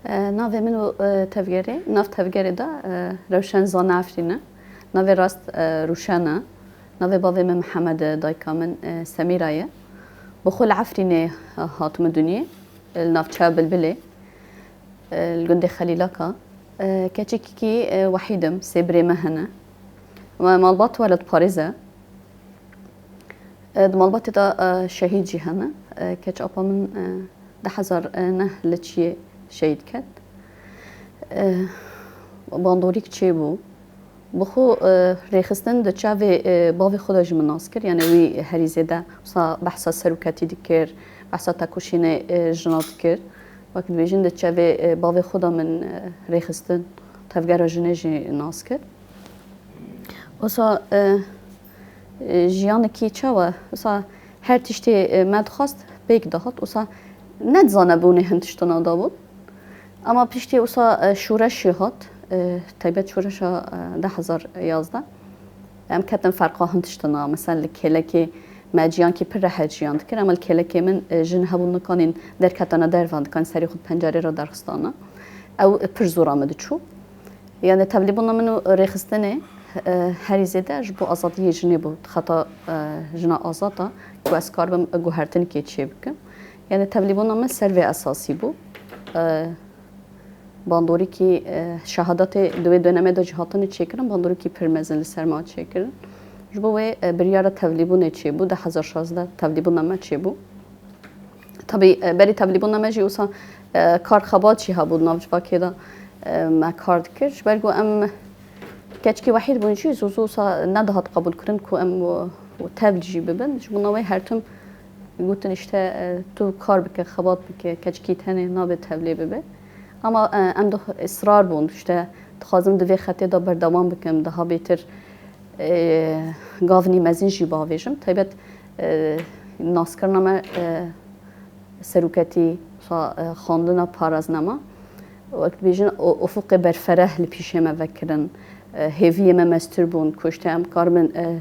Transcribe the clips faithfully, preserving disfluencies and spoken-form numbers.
E, navê min û, e, tevgerê, nav tevgerê de, e, Rewşen Zane Efrîn e. Navê rast, e, Rûşen e. Navê bavê min Mihemed e, dayika min, e, Semîra ye. Bi xwe li Efrînê, e, hatime dinyê, e, li navçeya Bilbilê, e, li gundê Xelîlaka. E, keçikekî, e, wehîd im, sê birê me hene. Me malbat welatparêz e. E, di malbatê de, e, şehîd jî hene. E, keç apa min, e, du hezar neh li çiyê şehîd ket. E, bandorîk çêbû. Bi xwe, e, rêxistin di çavê, e, bavê xwe de ji min nas kir. Yani wî herî zêde wisa behsa seroketî dikir, behsa tekoşînê, e, jina dikir. Wek dibêjin di çavê, e, bavê xwe de min, e, rêxistin, tevgera jinê jî nas kir. Wisa, e, e, jiyanekî çawa? Wisa her tiştê, e, me dixwast pêk dihat. Wisa nedizanebûnê hin tiştana dabûn. Ama piştî wisa, e, şûreşî hat, e, taybet şûreşa, e, du hezar yazdeh. Em ketin ferqa hin tiştana. Mesela li kêlekê me ciyankî pir rehet jiyan dikir. Ama li kêlekê min, e, jin hebûn nikanîn derketana dervan dikan serê xwe pencerê re derxistana. Ew, e, pir zora min diçû. Yani tevlîbûna min û rêxistinê, e, herî zêde ji bo azadiyê jinê bû, xeta, e, jina azad a, ku ez karibim guhertinkê çê bikim. Yani tevlîbûna min ser vê esasî bû. E, bandorîkî, e, şehadatê di wê dönemê de jî hatine çêkirin, bandorîkî pir mezin li ser me çêkirin. Ji bo wê, e, biryara tevlîbûnê çêbû, du hezar şazdeh tevlîbûna me çêbû. Tabî, e, berî tevlîbûna me jî wisa, e, kar xebat jî hebû di nav civakê de, e, me kar dikir. Ji ber ku em keçikî wehîd bûn jî, zû zû wisa nedihat qebûlkirin ku em û, û tevl jî bibin. Ji bona wê her tim gotin, işte, e, tu kar bike, xebat bike, keçikî tenê nabe tevlê bibe. Ama, e, em de israr bûn, işte, dixwazim di vê xetê de berdewam bikim, daha bêtir, e, gavnî mezin jî bavêjim. Taybet, e, naskirina me, e, seroketî, sa, e, xwendina paraznama. Wek dibêjin, o-, ufuqê berfereh li pîşê me vekirin. E, hêviyê me mestir bûn, ku işte em karibin, e,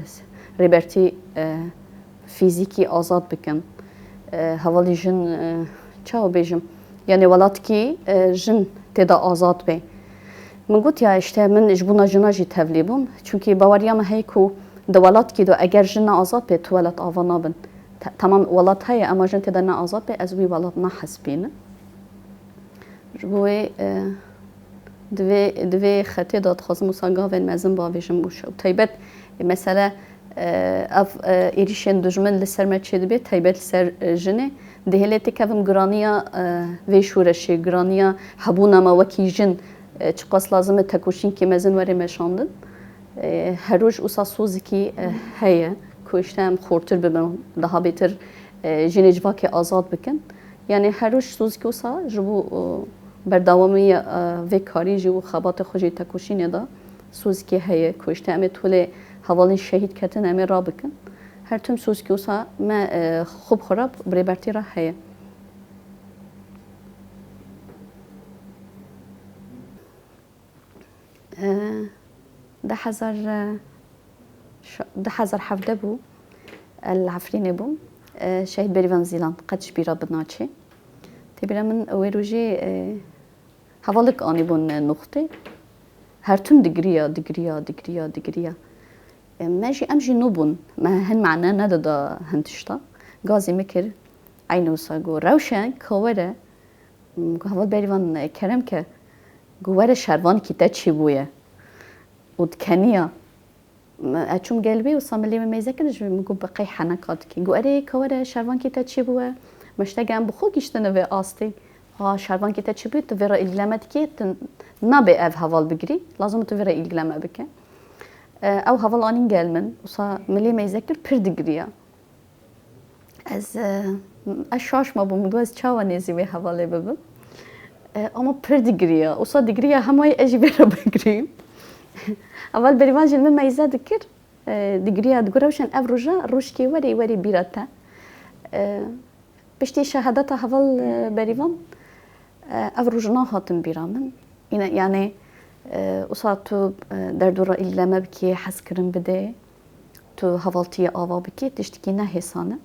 rêbertî, e, fîzîkî azad bikin. E, hevalî jin, e, çawa bêjim? Yani welatkî, e, jin tê de azad bê. Min got ya işte min ji bona jina jî tevlî bûm. Çunkî baweriya me heye ku di welatkî de eger jin ne azad bê, tu welat ava nabin. Te-, temam welat heye, ema jin tê de ne azad bê, ez wî welat nahesibînim. Ji bo wê, e, di vê, di vê xetê de dixwazim wisa gavên mezin bavêjim û ş-, û taybet, e, mesele, e, ev, e, êrîşên dijmin li ser me çêdibe, taybet li ser, e, jinê. Dihêlê têkevim giraniya, e, vê şoreşê, giraniya hebûna me wekî jin, e, çiqas lazim e tekoşînkê mezin were meşandin. E, her roj wisa sozikî, e, heye ku işte em xortir bibin, daha bêtir, e, jinê civakê azad bikin. Yani her roj sozikî wisa ji bo, e, berdewamiya, e, vê karî jî û xebatê xwe jî tekoşînê de sozikî heye ku işte em ê tolê hevalên şehîd ketin em ê rabikin. Her tim sozikî wisa me, e, xwe bi xwe re bi rêbertî re heye. E, du hezar, e, şa-, du hezar hevdeh bû. Ez li Efrînê bûm. E, Şehîd Berîvan Zîlan qet ji bîra min naçe. Tê bîra min wê rojê, e, hevalek anîbûn noxtê. Her tim digiriya, digiriya, digiriya, digiriya. E, me jî, em jî nû bûn. Me hin mane nedida hin tişta. Gazî min kir. Eynî wisa got, Rewşen, ka were. Got, Heval Berîvan, kerem ke, got, were şervankî te çêbûye û dikeniya. Ez çûm gel wî, wisa min lê min meyze kir, ji min got, bi qey heneka dikî. Got, erê, ka were şervankî te çêbûye. Me ji te got, em bi xwe gihîştine vê astê. Ha, şervankî te çêbûye, tu vê re îlgileme dikî, tu nabe ev heval bigirî, lazim e tu vê re îlgileme bike. E, ew heval anîn gel min, wisa min lê meyze kir, pir digiriya. Ez, e, ez şaş mabûm, min got ez çawa nêzî wê hevalê bibim. E, ama pir digiriya. Wisa digiriya hema yê ez jî vê re bigirîm. Heval Berîvan jî li min meyze dikir. E, digiriya, digot Rewşen ev roja rojkê werê, werê bîra te. E, piştî şehadeta heval, e, Berîvan, e, ev roj nahatin bîra min. Îne, yani, e, wisa tu, e, derdora îlgileme bikî, hezkirin bidê. Tu hevaltiyê ava bikî, tiştekî ne hêsan e.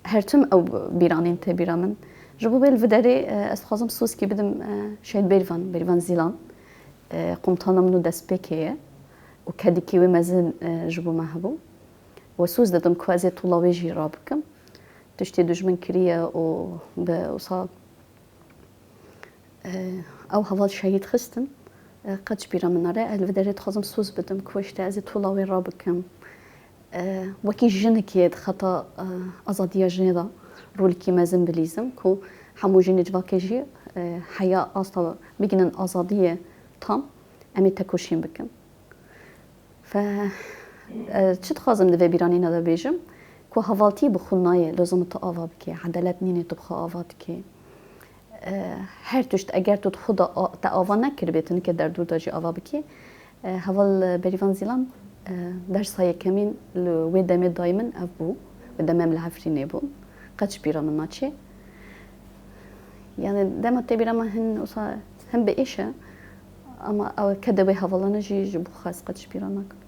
Her tim ew bîranîn tê bîra min. Ji bo vê li vê derê, e, ez dixwazim soskî bidim, e, Şehîd Bêrîvan, Bêrîvan Zîlan, e, komutana min û destpêkê ye û kedikî wê mezin, e, ji bo me hebû. We soz didim ku ez ê tola wê jî rabikim. Tiştê dijmin kiriye û bi wisa, e, ew heval şehîd xistin. E, qet ji bîra min nare. Ez li vê derê dixwazim soz bidim ku işte ez ê tola wê rabikim. E, wekî jinikê di xeta, e, azadiya jinê de rolekî mezin bilîzim ku hemû jinê civakê jî, e, heya asta bigihînin azadiyê tam, em ê tekoşîn bikin. Fe, e, çi dixwazim di vê bîranîna de bêjim, ku hevaltî bi xwe nayê, lozim e tu ava bikê, edalet nînê tu bi xwe ava dikê. E, her tişt eger tu di xwe de a-, te ava nekiribê, tu nike derdor de jî ava bikê. E, heval, e, Berîvan Zîlan, e, dersa yekemîn li wê demê dayê min ev bû. Wê demê em li Efrînê bûn. Qet ji bîra min naçê. Yani dema tê bîra me hin wisa hin bi êş e, ama ew kede wê hevalane jî ji bo xwe ez qet ji bîra nakim.